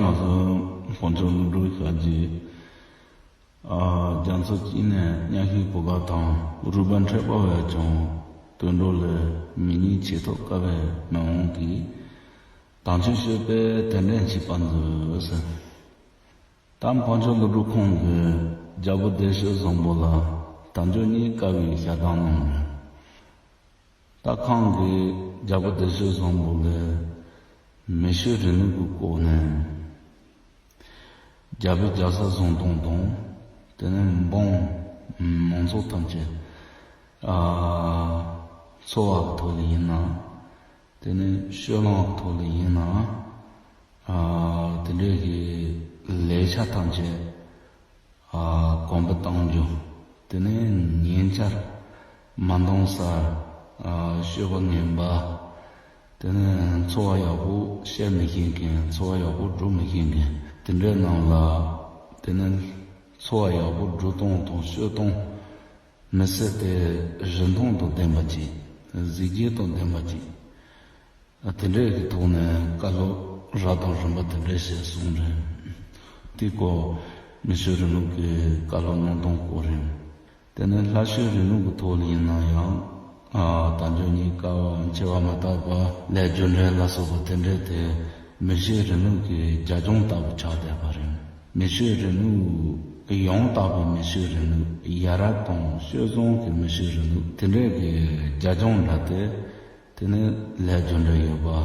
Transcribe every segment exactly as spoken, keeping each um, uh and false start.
ང་ཚོ་དཔལ་འབྱོར་སློབ་ཕྲུག་ཤར་རྗེས། ཨ། རྒྱ་མཚོ་དཀྱིལ་ནས་གཉའ་ཤིང་བུ་ག་དང་། རུས་པ་མཁྲེགས་པ་བས་ཀྱང་། དུད་འགྲོ་ལས་མི་རྙེད་ཆེས་ཐོབ་དཀའ་བའི་མི་དབང་གིས། དམ་ཆོས་སྤྱོད་པས་དེ་འདྲའི་འཇིགས་པ་མཛོད་ཟེར། ད་དཔལ་འབྱོར་སློབ་ཕྲུག་ཁོང་གིས་རྒྱལ་པོ་བདེ་ཆེན་བཟང་པོ་ལ་དལ་འབྱོར་རྙེད་དཀའ་བའི་ཞལ་གདམས་གནང་བས། ད་ཁོང་གིས་རྒྱལ་པོ་བདེ་ཆེན་བཟང་པོ་ལ་མི་ཆོས་རིང་ལུགས་ཀྱི་སྐོར་ནས། རྒྱལ་པོའི་རྒྱལ་ས་བཟུང་སྟངས་དང་། དེ་ནས་འབངས་མང་ཚོགས་ཐམས་ཅད། ཨ། འཚོ་བ་གི་ཐོག་ལ་ཡིན་ན། དེ་ནས་སྤྱོད་ལམ་གི་ཐོག་ལ་ཡིན་ན། ཨ། དེ་འདྲའི་གི་ལས་བྱ་ཐམས་ཅད། ཨ། གོང་འཕེལ་གཏོང་རྒྱུ། དེ་ནས་ཉིན་བཅར་མ་འདང་ས། ཨ། སྤྱོད་པ་ངན་པ། དེ་ནས་འཚོ་བ་ཡག་པོ་བཤད་མི་ཤེས་མཁན། འཚོ་བ་ཡག་པོ་སྒྲུབ་མི་ཤེས་མཁན་དེ་འདྲའི་ནང་ལ། དེ་ནས་འཚོ་བ་ཡག་པོ་སྒྲུབ་སྟངས་དང་སྤྱོད་སྟངས་མི་སྲིད་དེ་རིན་ཐང་དང་ལྡན་པ་ཅིག། གཟི་བརྗིད་དང་ལྡན་པ་ཅིག། ཨ། དེ་འདྲའི་གི་ཐོག་ནས་བཀའ་སློབ་རབ་དང་རིམ་པ་དེ་འདྲའི་བཤད་སོང་རེད། དེ་སྐོར་མི་ཆོས་རིང་ལུགས་ཀྱི་བཀའ་སློབ་གནང་སྟངས་སྐོར་རེད། དེ་ནས་ལྷ་ཆོས་རིང་ལུགས་ཀྱི་ཐོག་ལ་ཡིན་ན་ཡང་། ཨ། དལ་འབྱོར་རྙེད་དཀའ་བ། འཆི་བ་མི་རྟག་པ། ལས་རྒྱུ་འབྲས་ལ་སོགས་པ་དེ་འདྲའི་དེ་མི་ཆོས་རིང་ལུགས་ཀྱི་རྒྱབ་ལྗོངས་ལྟ་བུ་ཆགས་བསྡད་པ་རེད། མི་ཆོས་རིང་ལུགས། ཡང་དག་པའི་མི་ཆོས་རིང་ལུགས། ཡ་རབས་དང་སྤྱོད་བཟང་གི་མི་ཆོས་རིང་ལུགས་དེ་འདྲའི་གི་རྒྱབ་ལྗོངས་འདྲ་དེ། དེ་ནས་ལས་རྒྱུ་འབྲས་ཡོད་པ།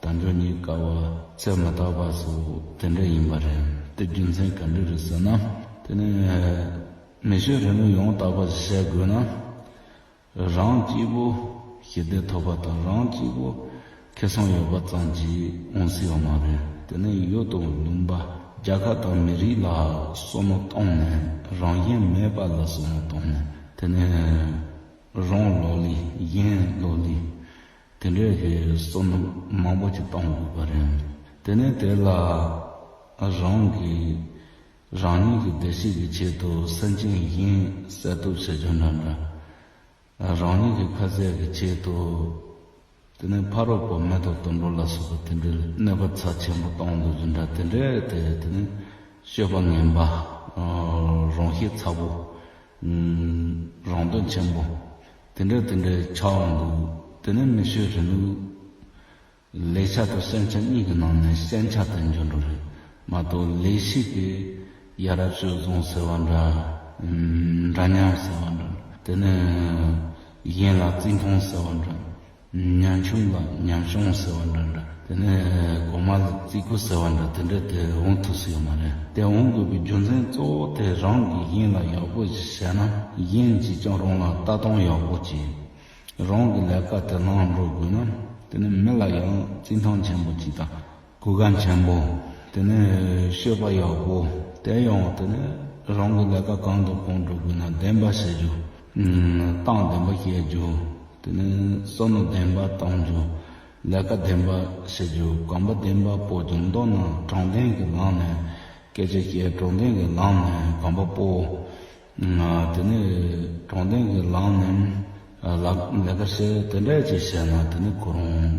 དལ་འབྱོར་རྙེད་དཀའ་བ། ཚེ་མི་རྟག་པ་སོགས་དེ་འདྲ་ཡིན་པ་རེད། དེ་རྒྱུ་མཚན་ག་འདྲ་རེད་ཟེར་ན། དེ་ནས་མི་ཆོས་རིང་ལུགས་ཡང་དག་པ་ཞིག་བྱེད་དགོས་ན། རང་གཅིག་པོ་ཞི་བདེ་ཐོབ་པ་དང་། རང་གཅིག་པོ་ཁེ་བཟང་ཡོད་པ་ཙམ་གྱིས་འོང་སྲིད་པ་མ་རེད། དེ་ནས་ཡུལ་དང་ལུང་པ། རྒྱལ་ཁབ་དང་མི་རིགས་ལ་བསམ་བློ་བཏང་ནས། རང་གཞན་མེད་པ་ལ་བསམ་བློ་བཏང་ནས། དེ་ནས་རང་ལོ་ལེགས། གཞན་ལོ་ལེགས། དེ་འདྲའི་གི་བསམ་བློ་མང་པོ་ཅིག་གཏོང་དགོས་པ་རེད། དེ་ནས་དེ་ལ་རང་གི་རང་ཉིད་ཀྱི་བདེ་སྐྱིད་ཀྱི་ཆེད་དུ་སེམས་ཅན་གཞན་གསོད་གཏུབ་བྱེད་རྒྱུ་འདྲ་འདྲ། རང་ཉིད་ཀྱི་ཁ་ཟས་ཀྱི་ཆེད་དུ། དེ་ནས་ཕ་རོལ་པོ་མེ་ཏོག་དུད་འགྲོ་ལ་སོགས་པ་དེ་འདྲའི་གནོད་པ་ཚབས་ཆེན་པོ་གཏོང་འདུག་རྒྱུ་འདྲ་དེ་འདྲའི་དེ། དེ་ནས་སྤྱོད་པ་ངན་པ། རང་ཤེད་ཚ་པོ། རང་དོན་ཆེན་པོ། དེ་འདྲ་དེ་འདྲའི་ཆགས་འོང་འདུག། དེ་ནས་མི་ཆོས་རིང་ལུགས། ལེགས་ཆ་དང་ཞན་ཆ་གཉིས་ཀྱི་ནང་ནས་ཞན་ཆ་དེ་འཇོན་འགྲོ་རེད་མ་གཏོགས། ལེགས་ཤོས་དེ་ཡ་རབས་སྤྱོད་བཟང་ཟེར་བ་འདྲ། འདྲ་མཉམ་ཟེར་བ་འདྲ། དེ་ནས་གཞན་ལ་བརྩི་མཐོང་ཟེར་བ་འདྲ། ཉམ་ཆུང་ལ་ཉམ་ཆུང་ཟེར་བ་འདྲ་འདྲ། དེ་ནས་གོང་མ་ལ་བརྩི་བཀུར་ཟེར་བ་འདྲ། དེ་འདྲ་དེ་འོང་ཐུབ་སྲིད་ཡོད་མ་རེད། དེ་འོང་དགོས་པའི་རྒྱུ་མཚན་གཙོ་བོ་དེ་རང་གིས་གཞན་ལ་ཡག་པོ་ཞིག་བྱས་ན། གཞན་གྱིས་ཀྱང་རང་ལ་ལྟ་སྟངས་ཡག་པོ་ཅིག། རང་གི་ལས་ཀ་དེ་ལམ་འགྲོ་དགོས་ན། དེ་ནི་མི་ལ་ཡང་བརྩི་མཐོང་ཆེན་པོ་ཅིག་དང་། གུས་ཀ་ཆེན་པོ། དེ་ནི་སྤྱོད་པ་ཡག་པོ། དེ་ཡང་དེ་ནི་རང་གི་ལས་ཀ་གང་དང་གང་འགྲོ་དགོས་ན་བདེན་པ་བཤད་རྒྱུ། ཨ། གཏམ་བདེན་པ་བཤད་རྒྱུ། དེ་ནི་བསམ་བློ་བདེན་པ་གཏོང་རྒྱུ། ལས་ཀ་བདེན་པ་བྱེད་རྒྱུ། གོམ་པ་བདེན་པ་སྤོ་རྒྱུ། མདོར་ན་དྲང་བདེན་གྱི་ལམ་ནས་སྐད་ཆ་བཤད། དྲང་བདེན་གྱི་ལམ་ནས་གོམ་པ་སྤོ། ང་། དེ་ནས་དྲང་བདེན་གྱི་ལམ་ནས་ལ་ལས་ཀ་བྱེད། དེ་འདྲ་ཅིག་བྱས་ན། དེ་ནི་ཁོ་རང་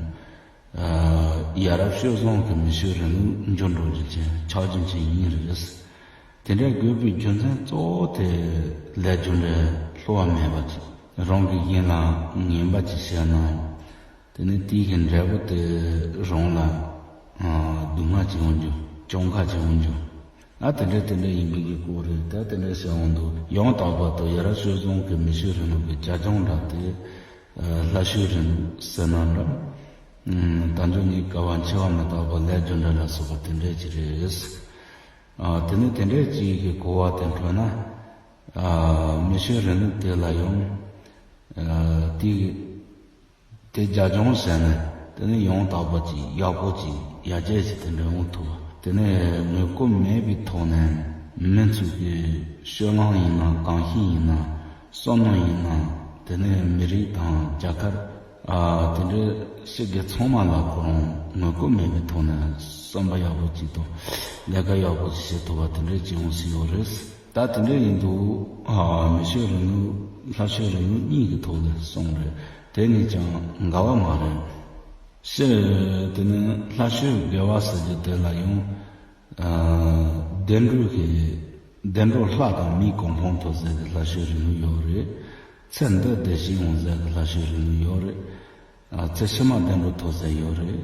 ཡ་རབས་སྤྱོད་བཟང་གི་མི་ཆོས་རིང་ལུགས་འགྱུར་འགྲོ་རྒྱུ་ཅན། ཆགས་རྒྱུ་ཅན་ཡིན་རེད། དེ་འདྲ་དགོས་པའི་རྒྱུ་མཚན་གཙོ་བོ་དེ་ལས་རྒྱུ་འབྲས་བསླུ་བ་མེད་པ་ཅིག། རང་གིས་གཞན་ལ་ངན་པ་ཅིག་བྱས་ན། དེ་ནས་དེའི་གི་འབྲས་བུ་དེ་རང་ལ། ཨ། སྡུག་བསྔལ་ཅིག་འོང་རྒྱུ། གྱོང་ཁ་ཅིག་འོང་རྒྱུ། ཨ། དེ་འདྲ་དེ་འདྲ་ཡིན་པའི་གི་སྐོར་རེད། ད་དེ་འདྲ་བཤད་འོང་དུས། ཡང་དག་པ་དང་ཡ་རབས་སྤྱོད་བཟང་གི་མི་ཆོས་རིང་ལུགས་ཀྱི་རྒྱབ་ལྗོངས་འདྲ་དེ། ཨ། ལྷ་ཆོས་རིང་ལུགས་ཟེར་ན་འདྲ། ཨ། དལ་འབྱོར་རྙེད་དཀའ་བ། འཆི་བ་མི་རྟག་པ། ལས་རྒྱུ་འབྲས་ལ་སོགས་པ་དེ་འདྲ་ཅིག་རེད། ཨ། དེ་ནས་དེ་འདྲ་ཅིག་གི་གོ་བ་དེ་འཕྲོད་ན། ཨ། མི་ཆོས་རིང་ལུགས་དེ་ལ་ཡང་། ཨ། དེ། དེ་རྒྱབ་ལྗོངས་ཟེར་ན། དེ་ནི་ཡང་དག་པ་ཅིག། ཡག་པོ་ཅིག། ཡར་རྒྱས་ཅིག་དེ་འདྲ་འོང་ཐུབ། དེ་ནི་ངོ་སྐོར་མེད་པའི་ཐོག་ནས་མི་ཚོ་གི་སྤྱོད་ལམ་ཡིན་ན། གང་ཤེས་ཡིན་ན། བསམ་བློ་ཡིན་ན། དེ་ནི་མི་རིགས་དང་རྒྱལ་ཁབ། ཨ། དེ་འདྲ་ཞིག་གི་ཚང་མ་ལ་ཁོ་རང་ངོ་སྐོར་མེད་པའི་ཐོག་ནས་བསམ་པ་ཡག་པོ་ཅིག་དང་ལས་ཀ་ཡག་པོ་ཅིག་བྱེད་ཐུབ་པ་དེ་འདྲ་ཅིག་འོང་སྲིད་ཡོད་རེད། ད་དེ་འདྲ་ཡིན་དུས། ཨ། མི་ཆོས་རིང་ལུགས། ལྷ་ཆོས་རིང་ལུགས་གཉིས་ཀྱི་ཐོག་ལ་གསུངས་རེད། དེ་གཉིས་ཀྱང་འགལ་བ་མ་རེད། ཤེས། དེ་ནི་ལྷ་ཆོས་དགེ་བ་ཟེར་རྒྱུ་དེ་ལ་ཡང་ བདེ་འགྲོ་གི་བདེ་འགྲོ་ལྷ་དང་མིའི་གོ་འཕང་ཐོབ་ཟེར་གི་ལྷ་ཆོས་རིང་ལུགས་ཡོད་རེད། ཚེ་འདི་བདེ་ཞིང་འོང་ཟེར་གི་ལྷ་ཆོས་རིང་ལུགས་ཡོད་རེད། ཚེ་ཕྱི་མ་བདེ་འགྲོ་ཐོབ་ཟེར་ཡོད་རེད།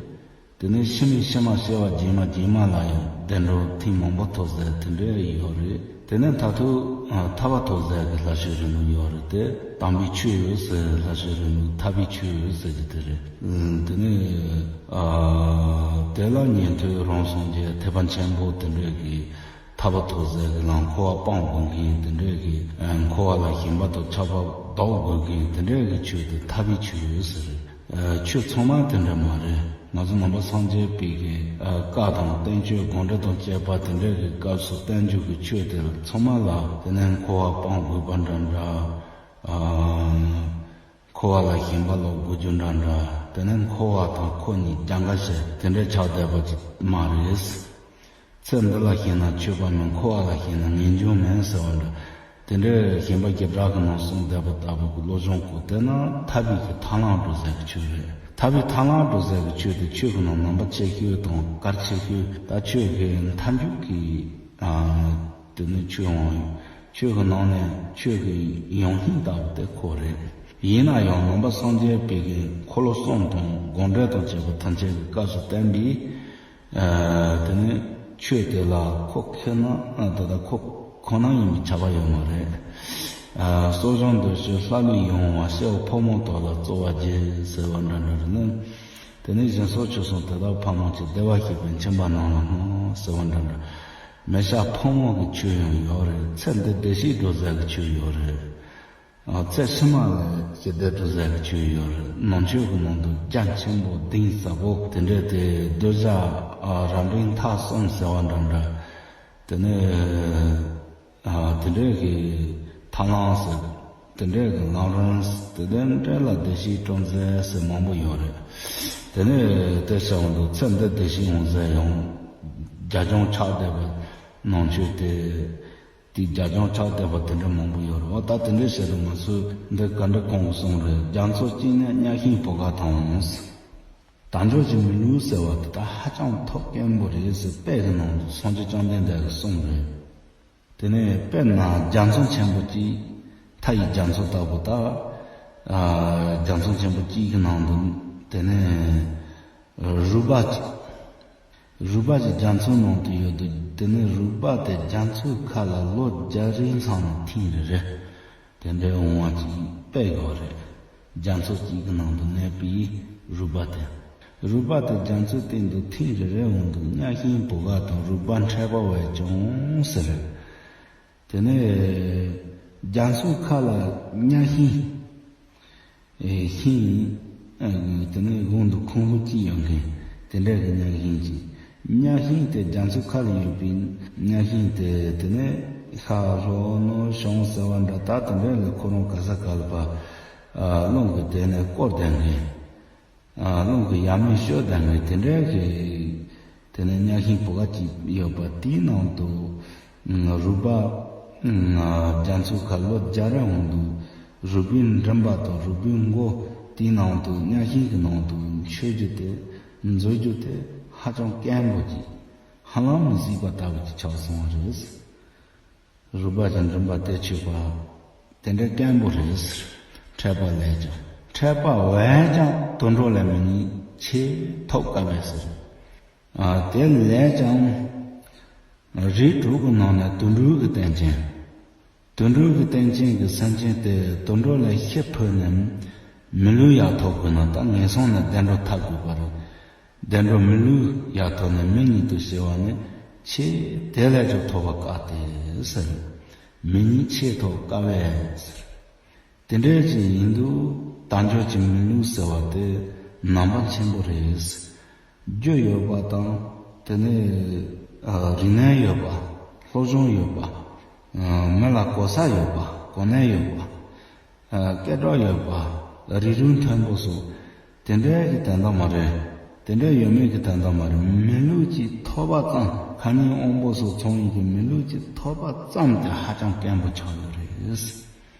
དེ་ནས་ཕྱི་མའི་ཕྱི་མ་སྐྱེ་བ་རྗེས་མ་རྗེས་མ་ལ་ཡང་བདེ་འགྲོ་ཐེངས་མང་པོ་ཐོབ་ཟེར་དེ་འདྲ་ཡོད་རེད། དེ་ནས་མཐར་ཐུག་ཐར་པ་ཐོབ་ཟེར་གི་ལྷ་ཆོས་རིང་ལུགས་ཡོད་རེད་དེ། དམ་པའི་ཆོས་ཟེར་ལྷ་ཆོས་རིང་ལུགས། ཐར་པའི་ཆོས་ཟེར་གི་དེ་རེད། དེ་ནས་དེ་ལ་ཉན་ཐོས་རང་སངས་རྒྱས་ཐེག་པ་ཆེན་པོ་དེ་འདྲ་གི་ཐར་པ་ཐོབ་ཟེར་གི་ལ་འཁོར་བ་སྤང་དགོས་མཁན་དེ་འདྲ་གི། འཁོར་བ་ལ་ཞེན་པ་དང་ཆགས་པ་ལྡོག་དགོས་མཁན་དེ་འདྲ་གི་ཆོས་དེ་ཐར་པའི་ཆོས་ཟེར། ཆོས་ཚང་མ་དེ་འདྲ་མ་རེད། ང་ཚོ་ནང་པ་སངས་རྒྱས་པའི་གི་བཀའ་དང་བསྟན་བཅོས་དགོངས་འགྲེལ་དང་བཅས་པ་དེ་འདྲ་གི་སྐབས་སུ་བསྟན་བཅོས་ཀྱི་ཆོས་དེ་ཚང་མ་ལ་དེ་ནས་འཁོར་བ་སྤང་དགོས་པ་འདྲ་འདྲ། འཁོར་བ་ལ་ཞེན་པ་ལོག་དགོས་རྒྱུ་འདྲ་འདྲ། དེ་ནས་འཁོར་བ་དང་འཁོར་གཉིས་རྒྱ་འགལ་བྱེད་དེ་འདྲ་ཆགས་བསྡད་པ་ཅིག་མ་རེད། ཚེ་འདི་ལ་ཞེན་ན་ཆོས་པ་མིན། འཁོར་བ་ལ་ཞེན་ན་ངེས་འབྱུང་མིན་ཟེར་བ་འདྲ། དེ་འདྲའི་ཞེན་པ་བརྒྱད་ཕྲག་གི་ནང་གསུངས་བསྡད་པ་ལྟ་བུ་གི་བློ་སྦྱོང་སྐོར་དེ་ན་ཐར་པའི་གི་ཐར་ལམ་འགྲོ་ཟེར་གི་ཆོས་རེད། ཐར་པའི་ཐར་ལམ་འགྲོ་ཟེར་གི་ཆོས་དེ་ཆོས་གི་ནང་ནང་པ་ཆེ་ཤོས་དང་གལ་ཆེ་ཤོས་ད་ཆོས་གི་མཐའ་མཇུག་གི་དེ་ནི་ཆོས་འོང་། ཆོས་གི་ནང་ནས་ཆོས་གི་ཡོངས་ཤིང་ལྟ་བུ་དེ་ཁོ་རེད། ཡིན་ན་ཡང་ནང་པ་སངས་རྒྱས་པའི་གི་འཁོར་ལོ་གསུམ་དང་དགོངས་འགྲེལ་དང་བཅས་པ་ཐམས་ཅད་ཀྱི་སྐབས་སུ་བསྟན་པའི། དེ་ནི་ཆོས་དེ་ལ་ཁོ་ཁེ་ན་ད་ལྟ་ཁོ་ཁོ་ན་ཡིན་པའི་ཁྱབ་པ་ཡོད་མ་རེད། གསོ་སྦྱོང་འདོད་ཆོས་ལྷ་ལས་ཡོང་བ། སྐྱེ་བོ་ཕོ་མོ་དག་ལ་སྩོལ་བར་བགྱི་ཟེར་བ་འདྲ་འདྲ་རེད་ན། དེ་ནས་སྦྱིན་སོགས་ཆོས་གསུམ་དེ་དག་ཕ་མ་གཅིག་བདེ་བར་གཤེགས་པའི་མཆིན་པ་རྣམས་ལ་བསྔོ་ཟེར་བ་འདྲ་འདྲ། མི་སྐྱ་ཕོ་མོ་གི་ཆོས་ཡང་ཡོད་རེད། ཚེ་འདི་བདེ་ཞིང་འགྲོ་ཟེར་གི་ཆོས་ཡོད་རེད། ཚེ་ཕྱི་མ་ལ་ཞི་བདེ་འགྲོ་ཟེར་གི་ཆོས་ཡོད་རེད། ནང་ཆོས་གི་ནང་དུ་རྒྱ་ཆེན་པོ་གདེང་ཟབ་པོ་དེ་འདྲ་དེ་གདུལ་བྱ་རབ་འབྲིང་ཐ་གསུམ་ཟེར་བ་འདྲ་འདྲ། དེ་ནས་དེ་འདྲའི་གི་ཐར་ལམ་ཟེར། དེ་འདྲའི་གི་ལམ་རིམ་ཟེར། དེ་འདྲའི་ལ་བདེ་སྐྱིད་སྤྲོ་མཛད་ཟེར་མང་པོ་ཡོད་རེད། དེ་ནས་དེ་བྱ་བ་འདུག་ཚེ་འདི་བདེ་ཞིང་འོང་ཟེར་ཡང་རྒྱ་ལྗོངས་ཆགས་བསྡད་པ། ནང་ཆོས་དེ་དེ་རྒྱ་ལྗོངས་ཆགས་བསྡད་པ་དེ་འདྲ་མང་པོ་ཡོད་རེད་བ། ད་དེ་འདྲའི་བྱེད་དུ་མ་སུ་འདི་ག་འདྲ་གོང་གི་གསུང་རེད། རྒྱ་མཚོ་གཅིག་ནས་གཉའ་ཤིང་བུ་ག་དང་། དལ་འབྱོར་གྱི་མི་ལུས་ཟེར་བ་དེ་ད་ཧ་ཅང་ཐོབ་དཀོན་པོ་རེད་ཟེར། དཔེ་གི་ནང་དུ་སངས་རྒྱས་བཅོམ་ལྡན་འདས་ཀྱིས་གསུངས་རེད། དེ་ནས་དཔེར་ན་རྒྱ་མཚོ་ཆེན་པོ་གཅིག་མཐའ་ཡི་རྒྱ་མཚོ་ལྟ་བུ་ད། རྒྱ་མཚོ་ཆེན་པོ་གཅིག་གི་ནང་དུ་དེ་ནས་རུས་སྦལ་གཅིག་རུས་སྦལ་གྱི་རྒྱ་མཚོའི་ནང་དུ་ཡོད་དུས་དེ་ནས་རུས་སྦལ་དེ་རྒྱ་མཚོའི་ཁ་ལ་ལོ་བརྒྱ་རེའི་མཚམས་ནས་ཐེངས་རེ་རེ། དེ་འདྲའི་འོང་བ་ཅིག་དཔེ་ཡོད་རེད། རྒྱ་མཚོ་གཅིག་གི་ནང་དུ་གནས་པའི་རུས་སྦལ་དེ། རུས་སྦལ་དེ་རྒྱ་མཚོའི་སྟེང་དུ་ཐེངས་རེ་རེ་འོང་དུས་གཉའ་ཤིང་བུ་ག་དང་རུས་སྦལ་འཕྲད་པ་བས་ཀྱང་ཟེར། དེ་ནས་རྒྱ་མཚོའི་ཁ་ལ་གཉའ་ཤིང་ཤིང་། དེ་ནས་གོང་དུ་ཁུང་བུ་གཅིག་ཡོད་མཁན་དེ་འདྲ་གི་གཉའ་ཤིང་གཅིག་གཉའ་ཤིང་དེ་རྒྱ་མཚོའི་ཁ་ལ་ཡོད་པའི་གཉའ་ཤིང་དེ་དེ་ནས་ཤ་ལྷོ་ནུབ་བྱང་ཟེར་བ་འདྲ་ད་དེ་འདྲ་ལ་ཁོ་རང་ག་ས་ག་ལ་ཕར་རླུང་གིས་དེ་ནས་བསྐོར་བསྡད་མཁན། རླུང་གིས་ཡར་མར་བསྐྱོད་བསྡད་མཁན་དེ་འདྲ་གི། དེ་ནས་གཉའ་ཤིང་བུ་ག་གཅིག་ཡོད་པ་དེའི་ནང་དུ་རུས་སྦལ་རྒྱ་མཚོའི་ཁ་ལོ་བརྒྱ་རེ་འོང་དུས་རུས་སྦལ་མགྲིན་པ་དང་རུས་སྦལ་མགོ་དེའི་ནང་དུ་གཉའ་ཤིང་གི་ནང་དུ་མཆོད་རྒྱུ་དེ་འཛུལ་རྒྱུ་དེ་ཧ་ཅང་དཀོན་པོ་ཅིག་ཧ་ལམ་མི་སྲིད་པ་ལྟ་བུ་ཅིག་ཆགས་སོང་བ་རེད། རུས་སྦལ་གྱི་མགྲིན་པ་དེ་མཆོད་པ་དེ་འདྲའི་དཀོན་པོ་རེད་ཟེར། འཕྲད་པ་ལས་ཀྱང་འཕྲད་པ་བས་ཀྱང་དུད་འགྲོ་ལས་མི་ཉིད་ཆེས་ཐོབ་དཀའ་བས་ཟེར། དེ་ལས་ཀྱང་རིགས་དྲུག་གི་ནང་ནས་དུད་འགྲོའི་གི་རྟེན་ཅན། དུད་འགྲོའི་གི་རྟེན་ཅན་གྱི་སེམས་ཅན་དེ་དུད་འགྲོ་ལས་ཤི་འཕོས་ནས་མི་ལུས་ཡར་ཐོབ་དགོས་ན་ད་ངན་སོང་ནས་བདེ་འགྲོ་ཐོབ་དགོས་པ་རེད། བདེ་འགྲོ་མི་ལུས་ཡར་ཐོབ་ནས་མི་ཉིད་དུ་སྐྱེ་བ་ནི་ཆེས་དེ་ལས་ཀྱང་ཐོབ་པ་དཀའ་སྟེ་ཟེར། མི་ཉིད་ཆེས་ཐོབ་དཀའ་བས་ཟེར། དེ་འདྲའི་ཅིག་ཡིན་དུས་དལ་འབྱོར་གྱི་མི་ལུས་ཟེར་བ་དེ་ནང་པ་ཆེན་པོ་རེད། རྒྱུ་ཡོད་པ་དང་དེ་ནས་རིག་གནས་ཡོད་པ། སློབ་སྦྱོང་ཡོད་པ། མི་ལ་གོ་ས་ཡོད་པ། གོ་གནས་ཡོད་པ། སྐད་གྲགས་ཡོད་པ། རིགས་རུས་མཐོན་པོ་སོགས་དེ་འདྲའི་གི་དོན་དག་མ་རེད། དེ་འདྲ་ཡོད་མེད་ཀྱི་དོན་དག་མ་རེད། མི་ལུས་ཅིག་ཐོབ་པ་ཙམ་ཁ་ཉིན་དབང་པོ་སོགས་ཚང་ཡིན་གྱི་མི་ལུས་ཅིག་ཐོབ་པ་ཙམ་དེ་ཧ་ཅང་དཀོན་པོ་ཆགས་ཡོད་རེད།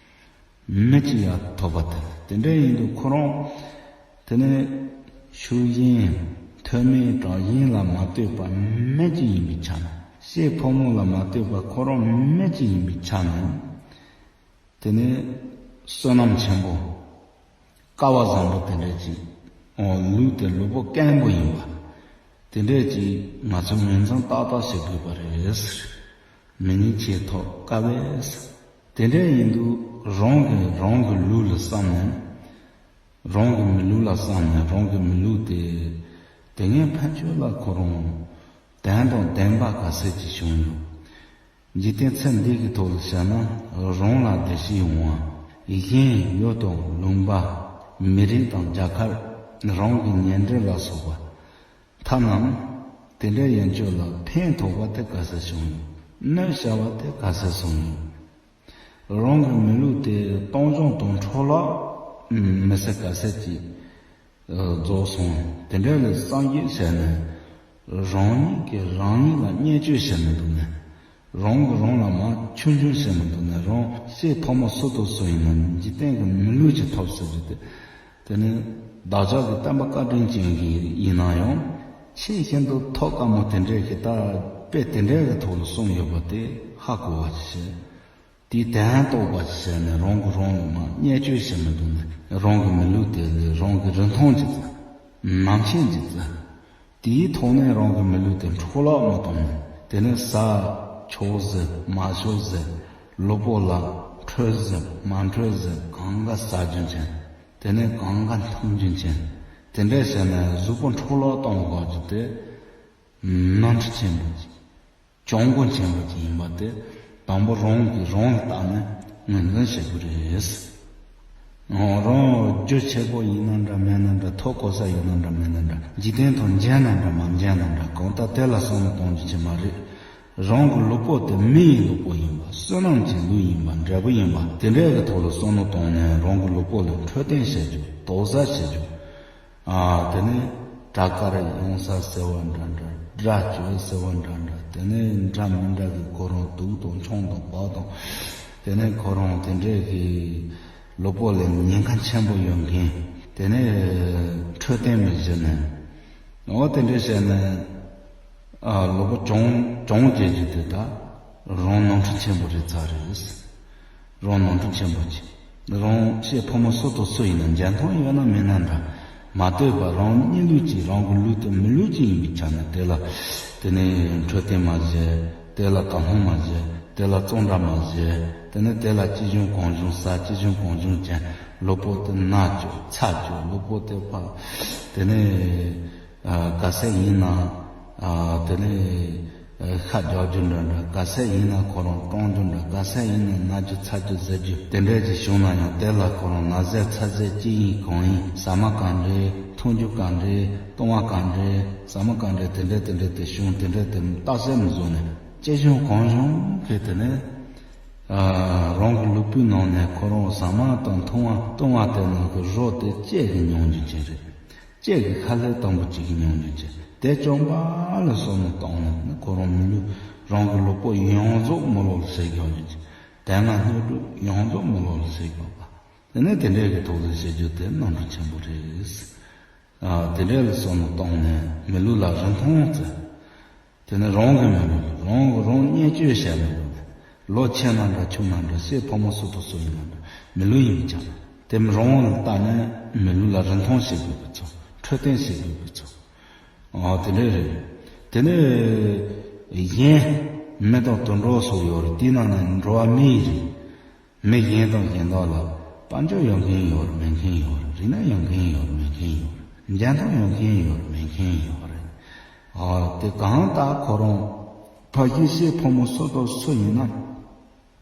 མི་གཅིག་ཡང་ཐོབ་པ་དེ་དེ་འདྲ་ཡིན་དུས་ཁོ་རང་དེ་ནས་ཤུགས་རྐྱེན་མཐུ་མེད་དྲག་ཞན་ལ་མ་ལྟོས་པར་མི་གཅིག་ཡིན་པའི་ཆ་ནས་ ཤེས་ཕོ་མོ་ལ་མ་ལྟོས་པར་ཁོ་རང་མི་གཅིག་ཡིན་པའི་ཆ་ནས། དེ་ནས་བསོད་ནམས་ཆེན་པོ། སྐལ་བ་བཟང་པོ་དེ་འདྲ་ཅིག་ཨོ། ལུས་དེ་ལུས་པོ་སྐམ་པོ་ཡིན་པ། དེ་འདྲ་ཅིག་ང་ཚོ་ངོས་འཛིན་ཏག་ཏག་བྱེད་དགོས་པ་རེད། མི་ཉིད་ཆེས་ཐོག་དཀའ་བས། དེ་འདྲ་ཡིན་དུས་རང་གིས་རང་གི་ལུས་ལ་བསམ་ནས། རང་གི་མི་ལུས་ལ་བསམ་ནས་རང་གི་མི་ལུས་དེ། དེ་སྔའི་ཕན་ཆོད་ལ་ཁོ་རང་དོན་དང་ལྡན་པ་ག་ཚད་ཅིག་བྱུང་ཡོད། འཇིག་རྟེན་ཚེ་འདི་གི་ཐོག་ལ་བཤད་ན། རང་ལ་བདེ་སྐྱིད་ཡོང་བ། གཞན་ཡུལ་དང་ལུང་པ། མི་རིགས་དང་རྒྱལ་ཁབ། རང་གི་ཉེ་འབྲེལ་ལ་སོགས་པ། ཐ་ན་དེ་འདྲ་ཡན་ཆོད་ལ་ཕན་ཐོགས་པ་དེ་ག་ཚད་བྱུང་ཡོད། གནོད་བྱ་བ་དེ་ག་ཚད་སོང་ཡོད། རང་གི་མི་ལུས་དེ་སྟོང་གཞུང་དང་འཕྲོ་བརླག་མི་སེར་ག་ཚད་ཅིག་རྫོགས་སོང་། དེ་འདྲ་ལ་བསམ་གཞིག་བྱས་ནས། རང་ཉིད་ཀྱིས་རང་ཉིད་ལ་བརྙས་བཅོས་བྱེད་མི་འདུག་ནས། རང་གིས་རང་ལ་མར་ཆུང་ཆུང་བྱེད་མི་འདུག་ནས། རང་ཤེས་ཕོ་མོ་སུ་དང་སུ་ཡིན་ན་འཇིག་རྟེན་གྱི་མི་ལུས་ཅིག་ཐོབ་ཟེར་རྒྱུ་དེ། དེ་ནི་བདག་ཅག་གི་བསྟན་པ་བཀའ་དྲིན་ཅན་གྱི་ཡིན་ན་ཡང་། ཆེས་ཤིན་ཏུ་ཐོག་དཀའ་མོ་དེ་འདྲའི་གི་ད་དཔེ་དེ་འདྲའི་གི་ཐོག་ལ་གསུངས་ཡོད་པ་དེ་ཧ་གོ་བ་ཅིག་བྱས། དེའི་དོན་རྟོགས་པ་ཅིག་བྱས་ནས། རང་གིས་རང་ལ་མར་བརྙས་བཅོས་བྱེད་མི་འདུག་ནས། རང་གི་མི་ལུས་དེ་ལ་རང་གི་རིན་ཐང་ཅིག་བརྩི། ནམ་ཕྱེད་ཅིག་བརྩི། དེའི་ཐོག་ནས་རང་གི་མི་ལུས་དེ་འཕྲོ་བརླག་མ་བཏང་ནས། དེ་ནས་ཟ་ཆོག་ཟེར་མ་ཆོག་ཟེར། ལུས་པོ་ལ་འཕྲོད་ཟེར་མ་འཕྲོད་ཟེར། གང་ག་ཟ་རྒྱུ་མཁན། དེ་ནས་གང་ག་འཐུང་རྒྱུ་མཁན། དེ་འདྲ་བྱས་ནས་གཟུགས་པོ་འཕྲོ་བརླག་གཏོང་དགོས་རྒྱུ་དེ། ནོར་འཁྲུལ་ཆེན་པོ་ཅིག་གྱོང་གུན་ཆེན་པོ་ཅིག་ཡིན་པ་དེ། དང་པོ་རང་གིས་རང་ལ་བརྟག་ནས་ངོས་འཛིན་བྱེད་དགོས་རེད། རང་རྒྱུ་ཆེ་པོ་ཡིན་ན་འདྲ་མིན་ན་འདྲ། ཐོབ་གོ་ས་ཡོད་ན་འདྲ་མིན་ན་འདྲ། འཇིག་རྟེན་ཐོག་འཇོན་ན་འདྲ་མ་འཇོན་ན་འདྲ། གང་ལྟར་དེ་ལ་བསམ་བློ་གཏོང་རྒྱུ་ཅིག་མ་རེད། རང་གི་ལུས་པོ་དེ་མི་ཡི་ལུས་པོ་ཡིན་པ། བསོད་ནམས་ཀྱི་ལུས་ཡིན་པ། འབྲས་བུ་ཡིན་པ། དེ་འདྲའི་གི་ཐོག་ལ་བསམ་བློ་བཏང་ནས། རང་གི་ལུས་པོ་ལ་འཕྲོད་བསྟེན་བྱེད་རྒྱུ། དོགས་ཟ་བྱེད་རྒྱུ། ཨ། དེ་ནས་དྲག་དཀར་ཡོང་ས་ཟེར་བ་འདྲ་འདྲ། དགྲ་བཅོལ་ཟེར་བ་འདྲ་འདྲ། དེ་ནས་འདྲ་མི་འདྲ་གི་ཁོ་རང་དུག་དང་ཆང་དང་སྦག་དང་། དེ་ནས་ཁོ་རང་དེ་འདྲའི་གི་ལུས་པོ་ལ་ཉེན་ཁ་ཆེན་པོ་ཡོད་མཁན། དེ་ནས་འཕྲོད་བསྟེན་མི་བྱེད་ནས། འོ་དེ་འདྲ་བྱས་ནས། ཨ། ལུས་པོ་གྱོང་གྱོང་རྒྱག་རྒྱུ་དེ་ད་རང་ནོར་འཁྲུལ་ཆེན་པོ་རེད་ཚར་རེད། རང་ནོར་འཁྲུལ་ཆེན་པོ་ཅིག་རང་ཤེས་ཕོ་མོ་སུ་དང་སུ་ཡིན་ན། འཇོན་ཐང་ཡོད་ན་མེད་ན་འདྲ། མ་ལྟོས་པར་རང་གཉིས་ལུས་གཅིག་རང་གི་ལུས་དེ་མི་ལུས་གཅིག་ཡིན་པའི་ཆ་ནས། དེ་ལ་དེ་ནས་འཕྲོད་བསྟེན་མ་བྱས། དེ་ལ་དག་སྣང་མ་བྱས། དེ་ལ་བརྩོན་འགྲུས་མ་བྱས། དེ་ནས་དེ་ལ་ཅི་བྱུང་གང་བྱུང་ཟ། ཅི་བྱུང་གང་བྱུང་ཅན། ལུས་པོ་དེ་ན་བཅུག་ཚ་བཅུག་ལུས་པོ་དེ་ཕ། དེ་ནས། ཨ། ག་ཚད་ཡིན་ན། ཨ། དེ་ནས། ཨ། ཤ་རྒྱག་རྒྱུ་འདྲ་འདྲ། ག་ཚད་ཡིན་ན་ཁོ་རང་གྲང་རྒྱུ་འདྲ། ག་ཚད་ཡིན་ན་ན་རྒྱུ་ཚ་རྒྱུ་ཟ་རྒྱུ་དེ་འདྲ་ཅིག་བྱུང་ན་ཡང་། དེ་ལ་ཁོ་རང་ན་ཟས་ཚ་ཟས་ཅི་ཡིན་གང་ཡིན། ཟ་མ་ག་འདྲ། འཐུང་རྒྱུ་ག་འདྲ། བཏུང་བ་ག་འདྲ། ཟ་མ་ག་འདྲ། དེ་འདྲ་དེ་འདྲ་དེ་བྱུང་། དེ་འདྲ་དེ་རྟགས་གསལ་མི་བཟོ་ནས། ཅི་བྱུང་གང་བྱུང་གི་དེ་ནས། ཨ། རང་གི་ལུས་པོའི་ནང་ནས་ཁོ་རང་ཟ་མ་དང་འཐུང་བ་བཏུང་བ་དེ་ནང་གི་རོ་དེ་ལྕེ་གིས་མྱོང་རྒྱུ་ཅན་རེད། ལྕེ་གི་ཁ་ལྷེབ་དང་པོ་གཅིག་གིས་མྱོང་རྒྱུ་ཅན། དེ་བཅོམ་པ་ལ་སོགས་ནས་བཏང་ནས་ནི། ཁོ་རང་མི་ལུས་རང་གི་ལུས་པོ་ཡོངས་རྫོགས་མི་ལོ་ལ་ཟེར་རྒྱག་རྒྱུ་ཅན། དེ་སྔ་སྣོད་དྲུག་ཡོངས་རྫོགས་མི་ལོ་ལ་ཟེར་རྒྱག་པ། དེ་ནས་དེ་འདྲའི་གི་ཐོག་ལ་བྱེད་རྒྱུ་དེ་ནོར་འཁྲུལ་ཆེན་པོ་རེད། ཨ། དེ་འདྲའི་ལ་སོགས་ནས་བཏང་ནས་མི་ལུས་ལ་རིན་ཐང་བརྩི། དེ་ནས་རང་གི་མི་ལུས་རང་གིས་རང་བརྙས་བཅོས་བྱས་ནས། ལོ་ཆེ་ན་འདྲ་ཆུང་ན་འདྲ། ཤེས་ཕོ་མོ་སུ་དང་སུ་ཡིན་ན་འདྲ། མི་ལུས་ཡིན་ཀྱང་དེ་རང་ལ་བལྟས་ནས་མི་ལུས་ལ་རིན་ཐང་བྱེད་དགོས་པའི་ཚོ། འཕྲོད་བསྟེན་བྱེད་དགོས་པའི་ཚོ། ཨ། དེ་འདྲ་རེད། དེ་ནས་གཞན་མི་དང་དུད་འགྲོ་སོགས་ཡོད་རེད། དེའི་ནང་ནས་འགྲོ་བ་མི་ཡི་རིགས། མི་གཞན་དང་གཞན་དག་ལ་དཔལ་འབྱོར་ཡོད་མཁན་ཡོད་རེད། མེད་མཁན་ཡོད་རེད། རིག་གནས་ཡོད་མཁན་ཡོད་རེད། མེད་མཁན་ཡོད་རེད། འཇོན་ཐང་ཡོད་མཁན་ཡོད་རེད། མེད་མཁན་ཡོད་རེད། ཨ། དེ་གང་ལྟར་ཁོ་རང་ཕ་གི་ཤེས་ཕོ་མོ་སུ་དང་སུ་ཡིན་ན།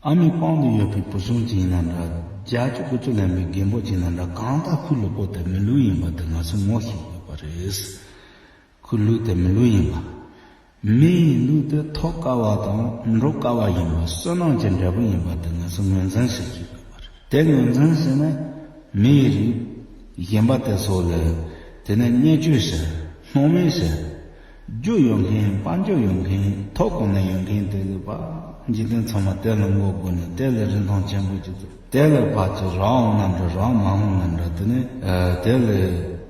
ཨ་མའི་པང་དུ་ཡོད་པའི་བུ་ཆུང་ཅིག་ཡིན་ན་འདྲ། བརྒྱད་ཅུ་དགུ་བཅུ་ལོན་པའི་རྒན་པོ་ཅིག་ཡིན་ན་འདྲ། གང་ལྟར་ཁོའི་ལུས་པོ་དེ་མི་ལུས་ཡིན་པ་དེ་ང་ཚོས་ངོ་ཤེས་དགོས་པ་རེད། ཁོའི་ལུས་དེ་མི་ལུས་ཡིན་པ། མི་ཡི་ལུས་དེ་ཐོབ་དཀའ་བ་དང་འགྲོ་དཀའ་བ་ཡིན་པ། བསོད་ནམས་ཀྱི་འབྲས་བུ་ཡིན་པ་དེ་ང་ཚོས་ངོས་འཛིན་བྱེད་དགོས་པ་རེད། དེ་ངོས་འཛིན་བྱས་ནས་མི་ཡི་རིགས་གཞན་པ་དེ་ཚོ་ལ་དེ་ནས་བརྙས་བཅོས་བྱས། སྣང་མེད་བྱས། རྒྱུ་ཡོད་མཁན། དཔལ་འབྱོར་ཡོད་མཁན། ཐོབ་གོ་ནས་ཡོད་མཁན་དེ་ལ་ཕར་འཇིག་རྟེན་ཚང་མ་དེ་ལ་མགོ་སྒུར་ནས། དེ་ལ་རིན་ཐང་ཆེན་པོ་ཅིག་བརྩི། དེ་ལ་ཕར་ཅིག་རག་འོང་ན་འདྲ། རག་མ་འོང་ན་འདྲ། དེ་ནས། ཨ། དེ་ལ་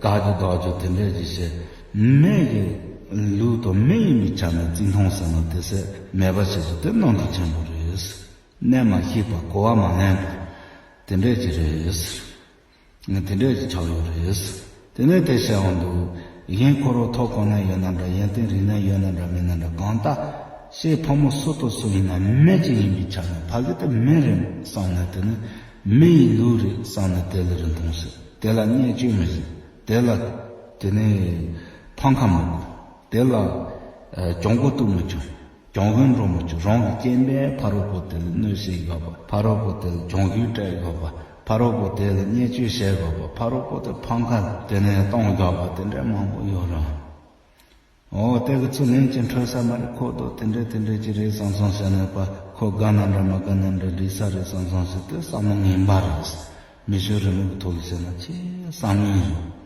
དགའ་རྒྱུ་དགའ་རྒྱུ་དེ་འདྲ་ཅིག་བྱས། མི་གི་ ལུགས་དང་མི་ཡིན་པའི་ཆ་ནས་བརྩི་མཐོང་ཟེར་ན་དེ་ཚོ་མེད་པ་བྱེད་རྒྱུ་དེ་རྣམ་དག་ཆེན་པོ་རེད། གནས་མ་ཤེས་པ་གོ་བ་མ་ལེན་པ་དེ་འདྲས་ཀྱི་རེད། ངས་དེ་འདྲས་ཀྱི་ཆགས་ཡོད་རེད། དེ་ནས་དེ་བཤད་འོང་དུས་གཞན་ཁོ་རང་ཐོབ་གོ་ན་ཡོད་ན་འདྲ། ཡོན་ཏན་རིག་གནས་ཡོད་ན་འདྲ། མེད་ན་འདྲ། གང་ལྟར་ཤེས་ཕོ་མོ་སུ་དང་སུ་ཡིན་ན་མི་གཅིག་ཡིན་པའི་ཆ་ནས་ཕ་གི་དེ་མི་རེད་བསམ་ནས། དེ་ནི་མི་ཡི་ལུགས་རེད་བསམ་ནས་དེ་ལ་རིན་ཐང་ཟེར། དེ་ལ་བརྙས་བཅོས་མི་བྱེད། དེ་ལ་དེ་ནས་ཕམ་ཁ་མི་དགོས། དེ་ལ་ཨ་གྱོང་གུད་གཏུག་མི་བྱུང་། གྱོང་གུན་འགྲོ་མི་བྱུང་། རང་གི་སྐྱེ་འཕེལ་ཕ་རོལ་པོ་དེ་ལ་གནོད་བྱེད་དགོས་པ། ཕ་རོལ་པོ་དེ་ལ་གྱོང་གུན་སྤྲད་དགོས་པ། ཕ་རོལ་པོ་དེ་ལ་བརྙས་བཅོས་བྱེད་དགོས་པ། ཕ་རོལ་པོ་དེ་ཕམ་ཁ་དེ་ནས་གཏོང་དགོས་པ་དེ་འདྲ་མང་པོ་ཡོད་རེད། འོ་དེ་གི་ཚུར་ལན་ཅིག་འཕྲོད་ས་མ་རེད། ཁོ་དོ་དེ་འདྲ་དེ་འདྲ་ཅིག་རེད་བསམ་བསམ་བྱས་ནས་པ། ཁོ་དགའ་ན་འདྲ་མ་དགའ་ན་འདྲ་འགྲིག་ས་རེད་བསམ་བསམ་བྱས། དེ་བསམ་བློ་ངན་པ་རེད། མི་ཆོས་རིང་ལུགས་ཀྱི་ཐོག་ལ་བྱས་ན་ཆེས་བསམ་ངན་རེད།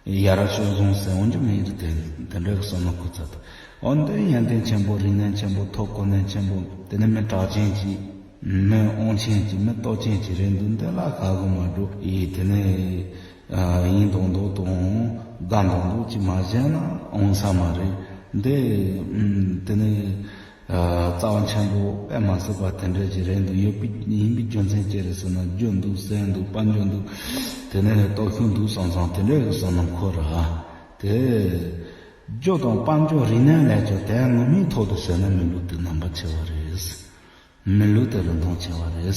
ཡ་རབས་སྤྱོད་བཟང་ཟེར་འོང་རྒྱུ་མེད་རེད། དེ་དེ་འདྲའི་བསམ་བློ་འཁོར་ཚར་འདུག་འོ་འདི་ཡོན་ཏན་ཆེན་པོ་རིག་གནས་ཆེན་པོ་ཐོབ་གོ་ནས་ཆེན་པོ་དེ་ནི་མི་གྲགས་ཅན་གྱི་མི་དབང་ཆེན་གྱི་མི་སྟོབས་ཅན་གྱི་རེད་འདུག་འདི་ལ་ཁ་གི་མ་འགྲོ་ཡི། དེ་ནི་ཡིན་མདོག་མདོག་དང་དགའ་མདོག་མདོག་ཅིག་མ་བྱས་ན་འོང་ས་མ་རེད། འདི་དེ་ནི། རྩ་བ་ཆེན་པོ་དཔེ་མ་སྲིད་པ་དེ་འདྲ་ཞིག་རེད་འདུག་ཡོད་པའི་ཡིན་པའི་རྒྱུ་མཚན་ཅི་རེད་ཟེར་ན། རྒྱུ་འདུག་ཟས་འདུག་དཔལ་འབྱོར་འདུག་དེ་ནས་སྟོབས་ཤུགས་འདུག་བསམ་བསམ་དེ་འདྲ་གི་བསམ་བློ་འཁོར་ར། དེ་རྒྱུ་དང་དཔལ་འབྱོར་རིག་གནས་ལས་ཀྱང་དེ་ངོ་མའི་ཐོག་ཏུ་བྱས་ན་མི་ལུགས་དེ་རྣམ་པ་ཆེ་བ་རེད། མི་ལུགས་དེ་རིན་ཐང་ཆེ་བ་རེད།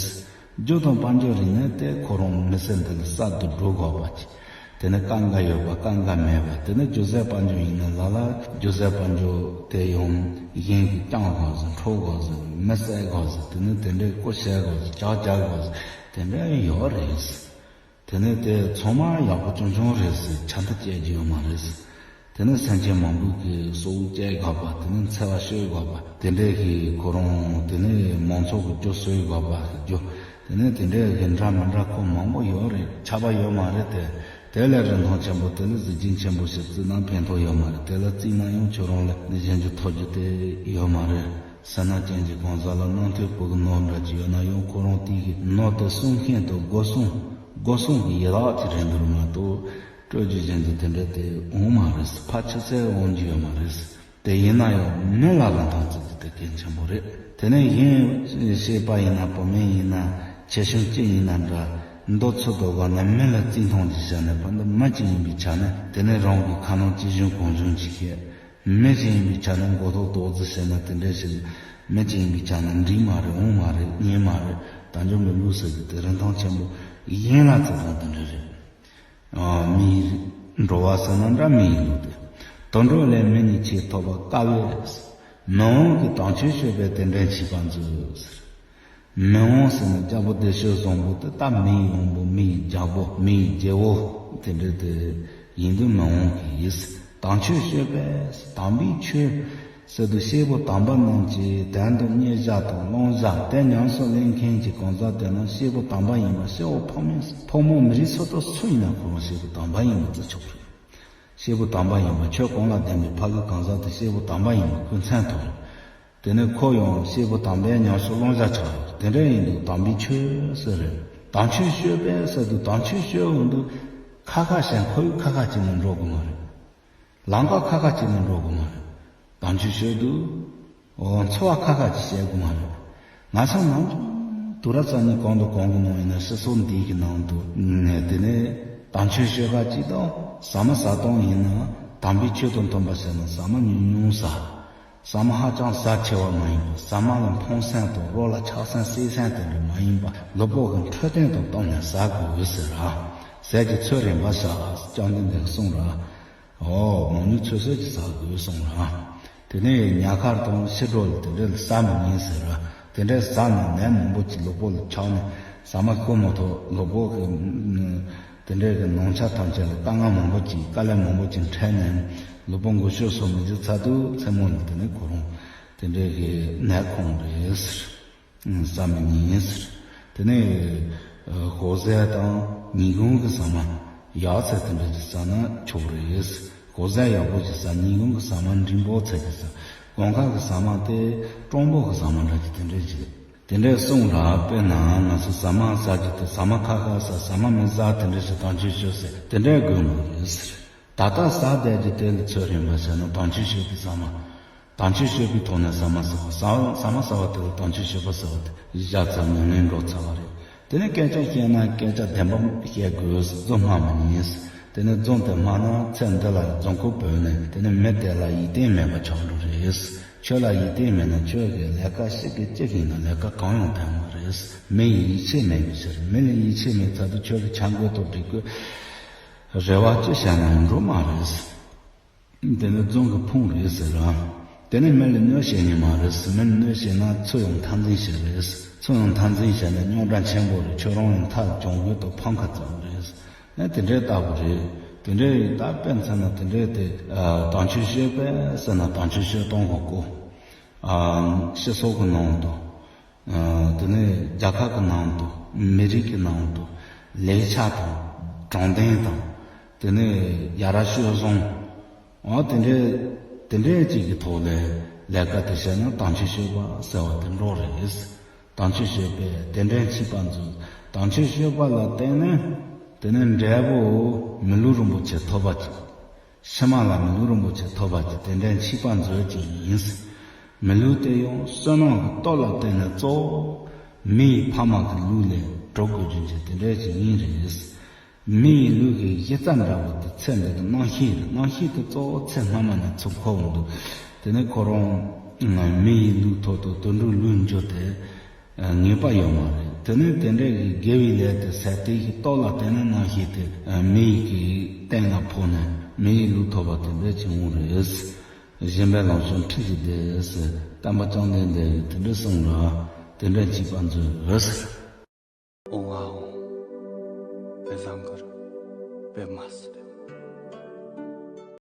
རྒྱུ་དང་དཔལ་འབྱོར་རིག་གནས་དེ་ཁོ་རང་མི་ཚེ་འདི་ལ་གསར་དུ་འགྲོ་དགོས་པ་ཅིག་དེ་ནི་དཀའ་ངལ་ཡོད་པ་དཀའ་ངལ་མེད་པ། དེ་ནི་རྒྱུ་ཟས་དཔལ་འབྱོར་ཡིན་ན་ལ་ལ་རྒྱུ་ཟས་དཔལ་འབྱོར་དེ་ཡང་གཞན་གྱིས་བསྐྱང་དགོས་ཟེར། འཕྲོག་དགོས་ཟེར། མི་བསད་དགོས་ཟེར། དེ་ནི་དེ་འདྲའི་རྐུ་བྱེད་དགོས་ཟེར། ཇག་རྒྱག་དགོས་ཟེར། དེ་འདྲ་ཡོད་རེད། དེ་ནི་དེ་ཚང་མ་ཡག་པོ་ཆུང་ཆུང་རེད་ཟེར་ཆ་འདི་བཅད་རྒྱུ་ཡོད་མ་རེད། དེ་ནི་སེམས་ཅན་མང་པོ་གི་སྲོག་བཅད་དགོས་པ། དེ་ནི་འཚེ་བ་ཤོད་དགོས་པ། དེ་འདྲའི་གི་ཁོ་རང་དེ་ནི་མང་ཚོགས་ཀྱི་རྒྱུ་གསོད་དགོས་པ་གི་རྒྱུ། དེ་ནས་དེ་འདྲའི་གི་འདྲ་མི་འདྲ་ཁོ་མང་པོ་ཡོད་རེད། ཆགས་པ་ཡོད་མ་རེད་དེ། དེ་ལས་རིན་ཐང་ཆེན་པོ་དེ་ལ་གཟི་བརྗིད་ཆེན་པོ་ཞིག་བརྩིས་ན་ཕན་ཐོགས་ཡོད་མ་རེད། དེ་ལ་བརྩིས་ན་ཡང་ཁྱོད་རང་ལ་ནི་གཞན་གྱི་ཐོབ་རྒྱུ་དེ་ཡོད་མ་རེད། སེར་སྣ་ཅན་གྱི་གང་ཟག་ལ་རྣམ་ཐོས་པོ་གི་ནོར་འདྲ་ཅིག་ཡོད་ན་ཡང་ཁོ་རང་དེ་གི་ནོར་དེ་སྲུང་མཁན་དང་སྒོ་སྲུང་སྒོ་སྲུང་གི་ཡི་དྭགས་ཅིག་རེད་འདུག་མ་གཏོགས། སྤྲོད་རྒྱུ་གཞན་གྱི་དེ་འདྲ་དེ་འོང་མ་རེད། ཕར་ཕྱི་གསལ་འོང་རྒྱུ་ཡོད་མ་རེད། དེ་ཡིན་ན་ཡང་མི་ལ་རིན་ཐང་བརྩི་རྒྱུ་དེ་གལ་ཆེན་པོ་རེད། དེ་ནས་གཞན་གཤེགས་པ་ཡིན་ན་བུད་མེད་ཡིན་ན་ཆེ་ཆུང་ཅི་ཡིན་ན་འདྲ། མདོ་ཚུལ་དུ་བ་ན་མི་ལ་བརྩི་མཐོང་གི་ཆ་ནས་བར་འདི་མི་གཅིག་ཡིན་པའི་ཆ་ནས། དེ་ནས་རང་གི་ཁ་ནང་ཅི་བྱུང་གང་བྱུང་ཅིག་བཤད། མི་གཅིག་ཡིན་པའི་ཆ་ནས་མགོ་ཐོག་ཏོག་ཙི་བཤད་ན་དེ་འདྲ་ཞིག་མི་གཅིག་ཡིན་པའི་ཆ་ནས་འགྲིག་མ་རེད། འོང་མ་རེད། ཉན་མ་རེད། ད་འཇོག་མི་ལུགས་ཟེར་རྒྱུ་དེ་རིན་ཐང་ཆེན་པོ་གཞན་ལ་བརྩི་མཐོང་དེ་འདྲ་རེད། མིའི་འགྲོ་བ་ཟེར་ན་འདྲ། མིའི་ལུགས་དེ། དུད་འགྲོ་ལས་མི་ཉིད་ཆེས་ཐོབ་པ་དཀའ་བས། མི་དབང་གིས་དམ་ཆོས་སྤྱོད་པས་དེ་འདྲའི་བྱིས་པ་མཛོད་ཟེར། མི་དབང་ཟེར་ན་རྒྱལ་པོ་བདེ་སྤྱོད་བཟང་པོ་དེ་ད་མིའི་དབང་པོ། མིའི་རྒྱལ་པོ། མིའི་རྒྱལ་པོ་དེ་འདྲ་དེ་ཡིན་དུས་མི་དབང་གིས་དམ་ཆོས་སྤྱོད་པས། དམ་པའི་ཆོས་ཟེར་དུས་སྐྱེས་བུ་དམ་པ་རྣམས་ཀྱི་དོན་དུ་བསྙེན་བྱ་དང་བླང་བྱ་དེ་ཉམས་སུ་ལེན་མཁན་གྱི་གང་ཟག་དེ་རྣམས་སྐྱེས་བུ་དམ་པ་ཡིན་པ། སྐྱེ་བོ་ཕོ་མོ་ཕོ་མོ་མི་རིགས་སུ་དང་སུ་ཡིན་ན་ཁོ་རང་སྐྱེས་བུ་དམ་པ་ཡིན་པ་བརྩི་ཆོག་རེད། སྐྱེས་བུ་དམ་པ་ཡིན་པ་ཆོས་གང་ལ་ལྡན་པའི་ཕ་གི་གང་ཟག་དེ་སྐྱེས་བུ་དམ་པ་ཡིན་པ་ཁོའི་མཚན་ཐོགས་རེད། དེ་ནས་ཁོ་ཡང་སྐྱེས་བུ་དམ་པའི་ཉམས་སུ་བླང་བྱ་ཆགས་རེད། དེ་འདྲ་ཡིན་དུས་དམ་པའི་ཆོས་ཟེར་རེད། དམ་ཆོས་སྤྱོད་པས་ཟེར་དུས་དམ་ཆོས་སྤྱོད་འོང་དུས་ཁ་ཁ་བྱས་ཁོར་ཡུག་ཁ་ཁ་བྱས་ནས་འགྲོ་དགོས་མ་རེད། ལམ་ཀ་ཁ་ཁ་བྱས་ནས་འགྲོ་དགོས་མ་རེད། དམ་ཆོས་སྤྱོད་དུས། འོ་འཚོ་བ་ཁ་ཁ་ཅིག་བྱེད་དགོས་མ་རེད། ང་ཚོ་ནམ་རྒྱུན་དུས་རབས་གཉིས་གང་དང་གང་གི་ནང་ཡིན་ན་སྤྱི་ཚོགས་འདི་གི་ནང་དུ་ནས་དེ་ནས་དམ་ཆོས་སྤྱོད་ཁ་ཅིག་དང་ཟ་མ་ཟ་སྟངས་ཡིན་ན་དམ་པའི་ཆོས་དང་མཐུན་པ་བྱས་ན་ཟ་མ་ཉུང་ཉུང་ཟ། ཟ་མ་ཧ་ཅང་ཟ་ཆེ་བ་མ་ཡིན་པ། ཟ་མ་ལ་ཕོངས་སེམས་དང་རོ་ལ་ཆགས་སེམས་བསད་སེམས་དེ་འདྲ་མ་ཡིན་པ། ལུས་པོ་གི་འཕྲོད་བསྟེན་དང་བསྟུན་ནས་ཟ་དགོས་ཟེར་ར། ཟས་ཀྱི་ཚོད་རན་པ་བྱ། བཅོམ་ལྡན་འདས་གསུངས་ར། ཨོ་མང་ཉུང་ཚོད་ཚོད་ཀྱིས་ཟ་དགོས་གསུངས་ར། དེ་ནས་ཉལ་ཁར་དང་ཕྱི་དྲོ་ལ་དེ་འདྲ་ལ་ཟ་མི་ཉན་ཟེར་ར། དེ་འདྲ་ཟ་ན་ནད་མང་པོ་ཅིག་ལུས་པོ་ལ་ཆགས་ནས་ཟ་མ་ཤོར་མ་ཐུབ། ལུས་པོ་གི་དེ་འདྲ་གི་ནང་ཆ་ཐམས་ཅད་ལ་དཀའ་ངལ་མང་པོ་ཅིག་དཀའ་ལས་མང་པོ་ཅིག་འཕྲད་ནས་ལུས་པོ་འགུལ་སྐྱོད་སོགས་མི་བྱེད་ཚར་དུས་མཚན་མོ་ལ་དེ་ནས་ཁོ་རང་དེ་འདྲ་གི་ནད་ཁོང་རེད་ཟེར། ཟ་མི་ཉན་ཟེར། དེ་ནས་ཞོགས་ཟས་དང་ཉིན་གུང་གི་ཟ་མ་ཡག་ཚད་དེ་འདྲ་ཅིག་ཟ་ན་ཆོག་རེད། ཞོགས་ཟས་ཡག་པོ་ཅིག་ཟ། ཉིན་གུང་གི་ཟ་མ་འབྲིང་པོ་ཚད་ཅིག་ཟ། དགོང་ཁ་གི་ཟ་མ་དེ་སྤྲང་པོ་གི་ཟ་མ་འདྲ་ཅིག་དེ་འདྲ་ཅིག་དེ་འདྲ་གསུངས་ར། དཔེར་ན་ང་ཚོ་ཟ་མ་ཟ་རྒྱུ་དེ་ཟ་མ་ཁ་ཁ་ཟ། ཟ་མ་མི་ཟ། དེ་འདྲ་ཞིག་དམ་ཆོས་ཞུ་ཟེར་དེ་འདྲ་དགོས་མ་རེད་ཟེར། ད་ལྟ་ཟ་བསྡད་ཀྱི་དེ་ལ་ཚོད་རན་པ་བྱས་ན་དམ་ཆོས་སྤྱོད་པའི་ཟ་མ། དམ་ཆོས་སྤྱོད་པའི་ཐོག་ནས་ཟ་མ་ཟ་བ། ཟ་ཟ་མ་ཟ་བ་དེ་ལ་དམ་ཆོས་སྤྱོད་པ་ཟེར་བ་དེ་བཞག་ཚར་ནས་ངན་འགྲོ་ཚར་བ་རེད། དེ་ནས་སྐད་ཆ་བཤད་ན་སྐད་ཆ་བདེན་པ་བཤད་དགོས། རྫུན་སྨྲ་མི་ཉན། དེ་ནས་རྫུན་དེ་སྨྲ་ན་ཚེ་འདི་ལ་རྫུན་ཁོག་བོས་ནས་དེ་ནས་མི་དེ་ལ་ཡིད་བརྟན་མེད་པ་ཆགས་འགྲོ་རེད། ཆོས་ལ་ཡིད་བརྟན་མེད་ན་ཆོས་ཀྱི་ལས་ཀ་ཞིག་གི་ཅི་ཞིག་ན་ལས་ཀ་གང་ཡང་ཕན་མ་རེད། མི་ཡི་ཡིད་ཆེས་མེད་པའི་ཕྱིར། མི་ལ་ཡིད་ཆེས་མེད་ཚར་དུས་ཆོས་ཀྱི་བྱ་འགུལ་དང་འབྲེལ་དགོས། རེ་བ་ཅི་བྱས་ན་འགྲོ་མ་རེད། དེ་ནི་རྫོང་གི་ཕུང་རེད་ཟེར་ར། དེ་ནི་མི་ལ་གནོད་བྱེད་ཉིན་མ་རེད། མི་ལ་གནོད་བྱེད་ན་ཚུར་ཡང་མཐའ་འཛིན་བྱེད་རེད། ཚུར་ཡང་མཐའ་འཛིན་བྱས་ན་རྙོག་དྲ་ཆེན་པོ་རེད། ཁྱོད་རང་ཡང་མཐའ་གྱོང་གུད་དང་ཕམ་ཁ་བཙལ་རེད། ཨ་དེ་འདྲའི་ལྟ་བུ་རེད། དེ་འདྲའི་ཡིན་ད་དཔེ་མཚོན་ན་དེ་འདྲའི་དེ་དམ་ཆོས་སྤྱོད་པས་ཟེར་ན་དམ་ཆོས་སྤྱོད་སྟངས་གོ་གོ་སྤྱི་ཚོགས་ཀྱི་ནང་དུ། དེ་ནས་རྒྱལ་ཁབ་ཀྱི་ནང་དུ་མི་རིགས་ཀྱི་ནང་དུ་ལེགས་ཆ་དང་དྲང་བདེན་དང་དེ་ནས་ཡ་རབས་སྤྱོད་བཟང་འོ་དེ་འདྲའི་དེ་འདྲའི་ཅིག་གི་ཐོག་ལས་ལས་ཀ་དེ་བྱས་ན་དམ་ཆོས་སྤྱོད་པ་ཟེར་བ་དེ་འགྲོ་རེད། དམ་ཆོས་སྤྱོད་པས་དེ་འདྲའི་མཆིས་པ་མཛོད། དམ་ཆོས་སྤྱོད་པ་ལ་བརྟེན་ནས་དེ་ནས་འབྲས་བུ་མི་ལུས་རིན་པོ་ཆེ་ཐོབ་པ་ཅིག་ཕྱི་མ་ལ་མི་ལུས་རིན་པོ་ཆེ་ཐོབ་པ་ཀྱི་དེ་འདྲའི་མཆིས་པ་མཛོད་ཅིག་ཡིན། མི་ལུས་དེ་ཡང་བསོད་ནམས་ཀྱི་སྟོབས་ལ་བརྟེན་ནས་གཙོ་བོ་མི་ཡི་ཕ་མ་གི་ལུས་ལས་གྲུབ་དགོས་རྒྱུ་ཅིག་དེ་འདྲའི་ཅིག་ཡིན་རེད། མི་ཡི་ལུས་ཀྱི་གཞི་རྩ་འདྲ་བོ་དེ་ཚེ་འདི་དུ་རྣམ་ཤེས་རེད། རྣམ་ཤེས་དེ་གཙོ་བོ་ཚེ་སྔ་མ་ནས་ཚུར་འཁོར་འོང་དུས་དེ་ནས་ཁོ་རང་མི་ཡི་ལུས་ཐོག་ཏུ་དུད་འགྲོའི་ལུས་འགྱུར་ཏེ། ངེས་པ་ཡོད་མ་རེད། དེ་ནས་དེ་འདྲའི་གི་དགེ་བའི་ལས་དེ་ཟད་དེ་གི་སྟོབས་ལ་བརྟེན་ནས་རྣམ་ཤེས་དེ་མི་ཡི་གི་སྟེང་ལ་ཕོག་ནས་མི་ཡི་ལུས་ཐོབ་པ་དེ་འདྲ་ཅིག་འོང་རེད། གཞན་པའི་ལམ་སྲོལ་ཁྲིད་ཀྱི་བསྡད་ཟེར་བསྟན་པ་བཅོམ་ལྡན་འདས་ཀྱིས་དེ་འདྲ་གསུངས་ལ་དེ་འདྲ་མཆིས་པ་མཛོད་ཟེར། ཨོ་ཨ་ཨོ། བེ་བཟང་གུར། བེ་མ་སི་རེ།